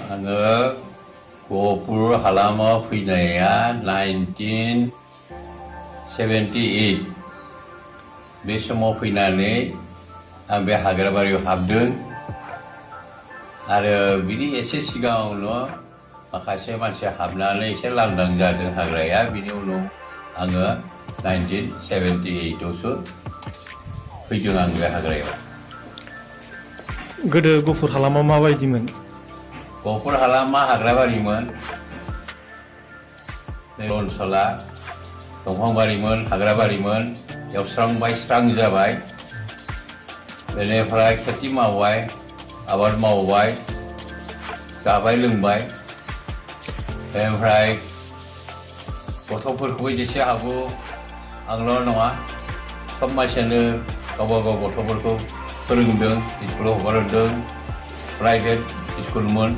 आङो गहपुर हालामाव फैनाया 1978 बे समाव फैनानै आं बे हाग्राबारियाव हाबदों आरो बिनि एसे सिगाङावनो माखासे मानसि हाबनानै एसे लांदां जादों हाग्राया बिनि उनाव आङो 1978 आवसो फैदों आं बे हाग्रायाव गोदो गहपुर हालामा माबायदिमोन गहपुर हालामा हाग्राबारिमोन ओनसोला दंफांबारिमोन हाग्राबारिमोन एवस्रांबाय स्रां जाबाय बेनिफ्राय खेथि मावबाय आबाद मावबाय जाबाय लोंबाय बेनिफ्राय गथ'फोरखौबो जेसे हागौ आंल' नङा सब मानसियानो गावबा गाव गथ'फोरखौ फोरोंदों स्कुलाव हगारदों प्राइभेट स्कुलमोन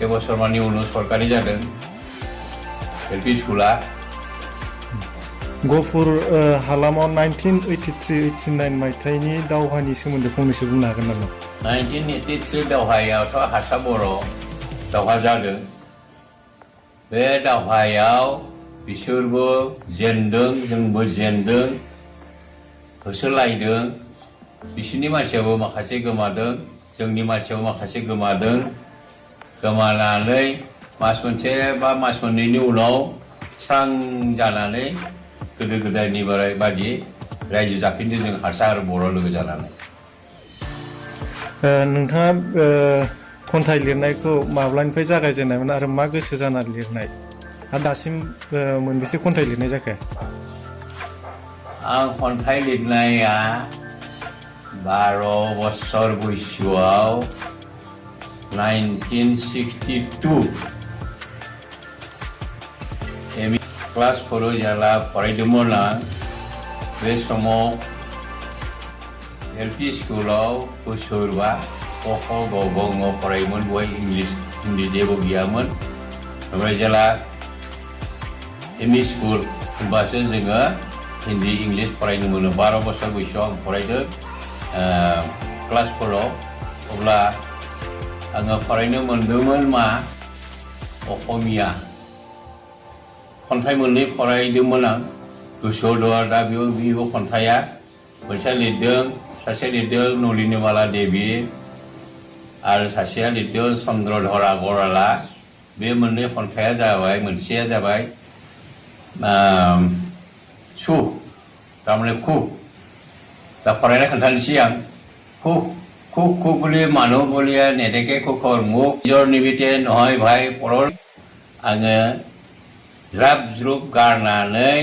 बे बोसोरमानि उनाव सरकारि जादों एलपि स्कुला गहपुर हालामाव 1983-89 मायथाइनि दावहानि सोमोन्दै फंनैसो बुंनो हागोन नामा 1983 दावहायावथ' हारसा बर' दावहा जादों बे दावहायाव बिसोरबो जेनदों जोंबो जेनदों होसोलायदों बिसोरनि मानसियाबो माखासे गोमादों जोंनि मानसियाबो माखासे गोमादों गोमानानै मास मोनसे बा मास मोननैनि उनाव स्रां जानानै गोदो गोदायनि बायदि रायजो जाफिनदों जों हारसा आरो बर' लोगो जानानै नोंथाङा खन्थाइ लिरनायखौ माब्लानिफ्राय जागायजेननायमोन आरो मा गोसो जानानै लिरनाय आरो दासिम मोनबेसे खन्थाइ लिरनाय जाखो आं खन्थाइ लिरनाया 12 बोसोर बैसोआव 1962 एम इ क्लास 4 जेला फरायदोंमोन आं बे समाव एलपि स्कुलाव बोसोरबा क ख ग घ ङ फरायोमोन बेवहाय इंलिस हिन्दी जेबो गैयामोन ओमफ्राय जेला एम इ स्कुल होनबासो जोङो हिन्दी इंलिस फरायनो मोनो 12 बोसोर बैसोआव आं फरायदों क्लास 4 अब्ला आङो फरायनो मोनदोंमोन मा असमिया खन्थाइ मोननै फरायदोंमोन आं गोसोआव दं आरो दा बेबो खन्थाइया मोनसेया लिरदों सासेया लिरदों नलिनीबाला देबि आरो सासेया लिरदों चन्द्रधर आगरवाला बे मोननै खन्थाइया जाबाय मोनसेया जाबाय सु थारमाने खु दा फरायना खोन्थानोसै आं खु खु खु বুলি মানুহ বলিয়া নেদেখে সুখৰ মুখ নিজৰ নিমিতে নহয় ভাই পৰৰ आङो ज्राब ज्रुब गारनानै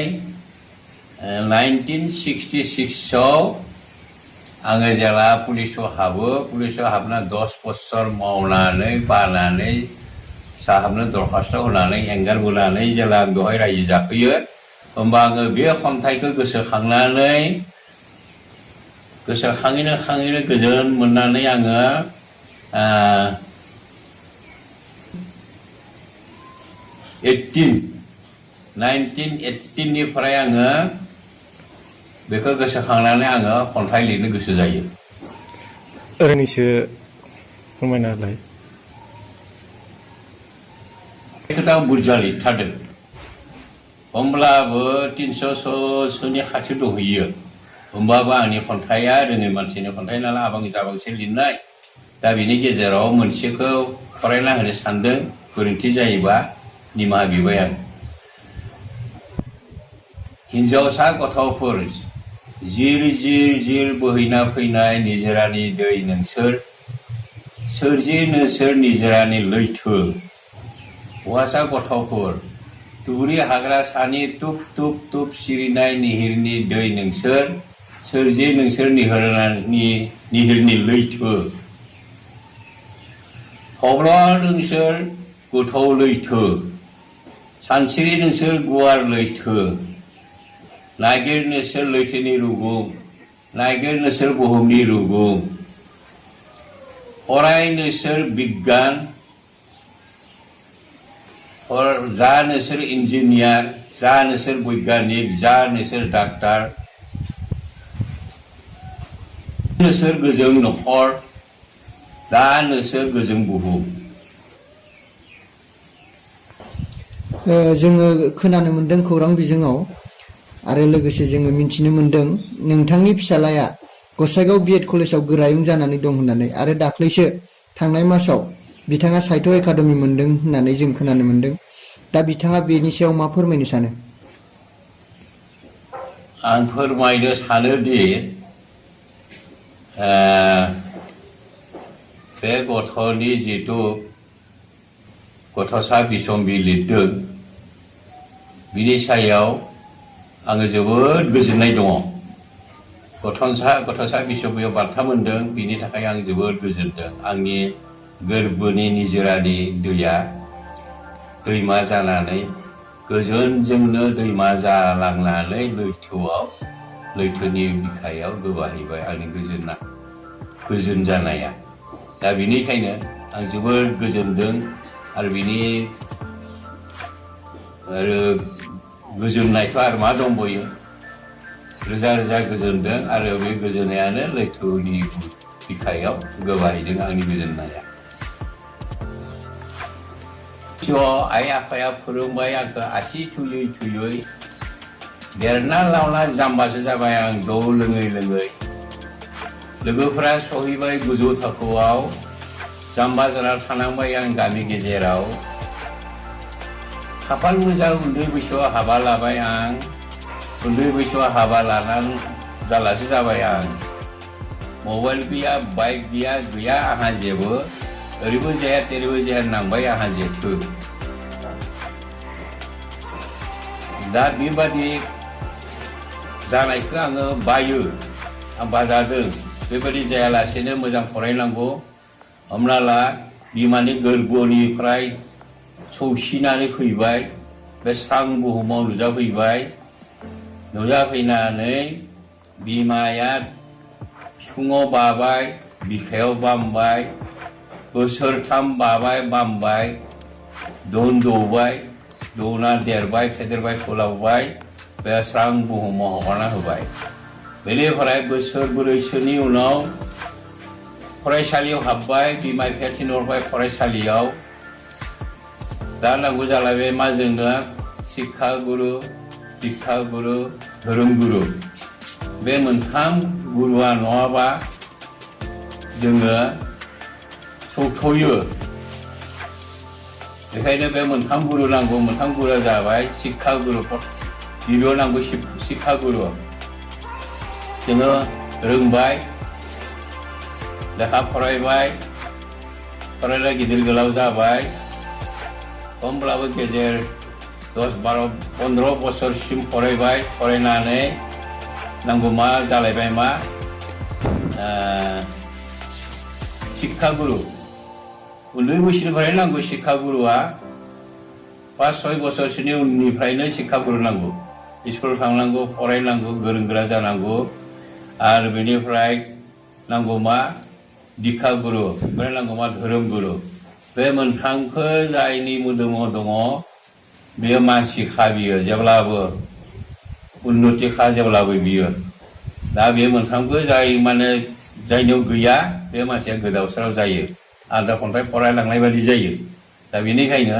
1966 आव आङो जेला पुलिसाव हाबो पुलिसाव हाबना 10 बोसोर मावनानै बानानै साहाबनो दरखास्त होनानै एंगारबोनानै जेला आं बेवहाय रायजो जाफैयो होमबा आङो बे खन्थाइखौ गोसोखाङैनो गोजोन मोननानै आङो 1918 निफ्राय आङो बेखौ गोसोखांनानै आङो खन्थाइ लिरनो गोसो जायो ओरैनोसो फोरमायना होलाय बेखौथ' आं बुरजा लिरथारदों होमब्लाबो 300सोनि खाथि दंहैयो होमबाबो आंनि खन्थाइया रोङै मानसिनि खन्थाइ नालाय आबां जाबांसो लिरनाय दा बिनि गेजेराव मोनसेखौ फरायना होनो सानदों गोरोन्थि जायोबा निमाहा बिबाय आं हिन्जावसा गथ'फोर जिर जिर जिर बोहैना फैनाय निजोरानि दै नोंसोर सोरजि नोंसोर निजोरानि लैथो हौवासा गथ'फोर दुब्रि हाग्रा सानि तुप तुप तुप सिरिनाय निहिरनि दै नोंसोर सोरजि नोंसोर निहिरनि लैथो थब्ल नोंसोर गोथौ लैथो सानस्रि नोंसोर गुवार लैथो नागिर नोंसोर लैथोनि रुगुं नागिर नोंसोर बुहुमनि रुगुं फराय नोंसोर बिगियान जा नोंसोर इन्जिनियार जा नोंसोर बैग्यानिक जा नोंसोर डाक्टार नोंसोर गोजों नखर दा नोंसोर गोजों बुहुम जोङो खोनानो मोन्दों खौरां बिजोङाव आरो लोगोसे जोङो मिन्थिनो मोन्दों नोंथांनि फिसालाया गसाइगाव बिएड कलेजाव गोरायुं जानानै दं होननानै आरो दाख्लैसो थांनाय मासाव बिथाङा साहित्य एकाडेमि मोन्दों होननानै जों खोनानो मोन्दों। दा बिथाङा बेनि सायाव मा फोरमायनो सानो? आं फोरमायनो सानोदि बे गथ'नि जिथु गथ'सा बिसम्बि लिरदों बिनि सायाव आङो जोबोद गोजोननाय दङ। गथ'सा बिसम्बियाव बान्था मोन्दों बिनि थाखाय आं जोबोद गोजोनदों। आंनि गोरबोनि निजोरानि दैया दैमा जानानै गोजोनजोंनो दैमा जालांनानै लैथोनि बिखायाव गोबाहैबाय आंनि गोजोन जानाया। दा बिनिखायनो आं जोबोद गोजोनदों आरो गोजोननायथ' आरो मा दंबायो, रोजा रोजा गोजोनदों आरो बे गोजोननायानो लैथोनि बिखायाव गोबाहैदों आंनि गोजोननाया। आइ आफाया फोरोंबाय आंखौ आसि थुयै थुयै देरना लावना जाम्बासो जाबाय आं जौ लोङै लोङै। लोगोफोरा सहैबाय गोजौ थाखोआव, जाम्बा जाना थानांबाय आं गामि गेजेराव। खाफाल मोजां उन्दै बैसोआव हाबा लाबाय आं, उन्दै बैसोआव हाबा लानानै जालासो जाबाय आं। मबाइल गैया, बाइक गैया आंहा जेबो, ओरैबो जाया तेरैबो जाया नांबाय आंहा जेथो। दा बेबादि जानायखौ आङो बायो, आं बाजादों। बेबायदि जायालासेनो मोजां फरायनांगौ। हमना ला बिमानि गोरबोनिफ्राय सौसिनानै फैबाय, बे स्रां बुहुमाव नुजाफैनानै बिमाया बिखुङाव बाबाय, बिखायाव बामबाय, बोसोरथाम बामबाय, दौबाय, दौना देरबाय, फेदेरबाय, फोलावबाय, बे स्रां बुहुमाव हगारना होबाय। बेनिफ्राय बोसोर ब्रैसोनि उनाव फरायसालियाव हाबबाय, बिमा बिफाया थिनहरबाय फरायसालियाव। दा नांगौ जालायबाय मा जोंनो शिक्षा गुरु, दीक्षा गुरु, धोरोम गुरु। बे मोनथाम गुरुआ नङाबा जोङो सौथ'यो। बेखायनो बे मोनथाम गुरु नांगौ। मोनथाम गुरुआ जाबाय शिक्षा गुरु, गिबियाव नांगौ शिक्षा गुरु। जोङो रोंबाय, लेखा फरायना गिदिर गोलाव जाबाय, खमब्लाबो गेजेर 10, 12, 15 बोसोरसिम फरायबाय। फरायनानै नांगौ मा जालायबाय मा शिक्षा गुरु। उन्दै बैसोनिफ्राय नांगौ शिक्षा गुरुआ 5-6 बोसोरसोनि उननिफ्रायनो शिक्षा गुरु नांगौ। स्कुल थांनांगौ, फरायनांगौ, गोरों गोरा जानांगौ। आरो बेनिफ्राय नांगौ मा दीक्षा गुरु, ओमफ्राय नांगौ मा धोरोम गुरु। बे मोनथामखौ जायनि मोदोमाव दङ बेयो मानसिखा, बियो जेब्लाबो उन्नतिखा, जेब्लाबो बियो। दा बे मोनथामखौ जायनियाव गैया बे मानसिया गोदाव सोराव जायो, आद्रा खन्थाइ फरायलांनाय बायदि जायो। दा बेनिखायनो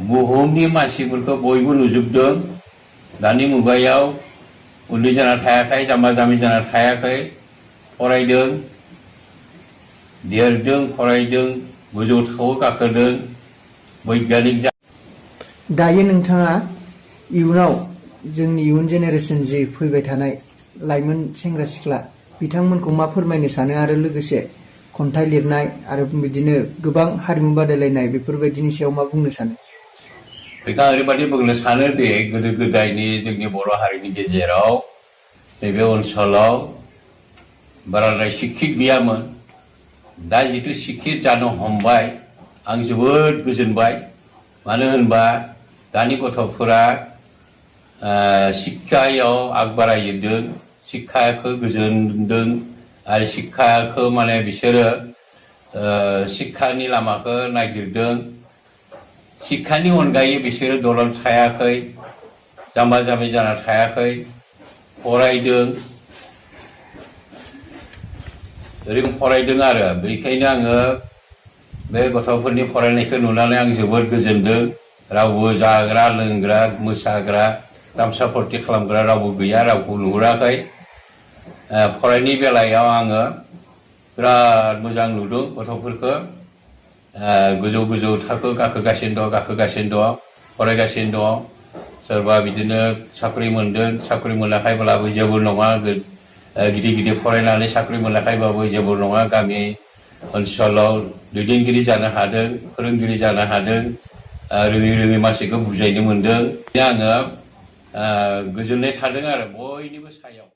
बुहुमनि मानसिफोरखौ बयबो नुजोबदों। दानि मुगायाव उन्दै जाना थायाखै, जाम्बा जाम्बि जाना थायाखै, फरायदों, देरदों, फरायदों, गोजौ थाखोआव गाखोदों, बैग्यानिक दायो नोंथाङा इयुनाव जोंनि इयुन जेनेरेसन जि फैबाय थानाय लाइमोन सेंग्रा सिख्ला बिथांमोनखौ मा फोरमायनो सानो आरो लोगोसे खन्थाइ लिरनाय आरो बिदिनो गोबां हारिमु बादायलायनाय बेफोरबायदिनि सायाव मा बुंनो सानो? बेखौ ओरैबायदि बुंनो सानो दि गोदो गोदायनि जोंनि बर' हारिनि गेजेराव नैबे ओनसोलाव बाराद्राय शिक्षित गैयामोन। दा जिथु शिक्षित जानो हमबाय आं जोबोद गोजोनबाय। मानो होनबा दानि गथ'फोरा शिक्षायाव आगबारायदों, शिक्षाखौ गोजोनदों आरो शिक्षाखौ बिसोरो शिक्षानि लामाखौ नागिरदों। शिक्षानि अनगायै बिसोरो दलद थायाखै, जाम्बा जाम्बि जाना थायाखै, फरायदों, ओरैनो फरायदों। आरो बेनिखायनो आङो बे गथ'फोरनि फरायनायखौ नुनानै आं जोबोद गोजोनदों रावबो जाग्रा लोंग्रा मोसाग्रा गामसा फर्ति खालामग्रा रावबो गैया रावखौ नुहुराखै फरायनायनि बेलायाव आङो बिराद मोजां नुदों गथ'फोरखौ गोजौ गोजौ थाखो गाखोगासिनो दं फरायगासिनो दं सोरबा बिदिनो साख्रि मोनदों साख्रि मोनाखैब्लाबो जेबो नङा गिदिर गिदिर फरायनानै साख्रि मोनाखैबाबो जेबो नङा गामि ओनसोलाव दैदेनगिरि जानो हादों फोरोंगिरि जानो हादों रोङै मानसिखौ बुजायनो मोनदों आङो गोजोननाय थादों आरो बयनिबो सायाव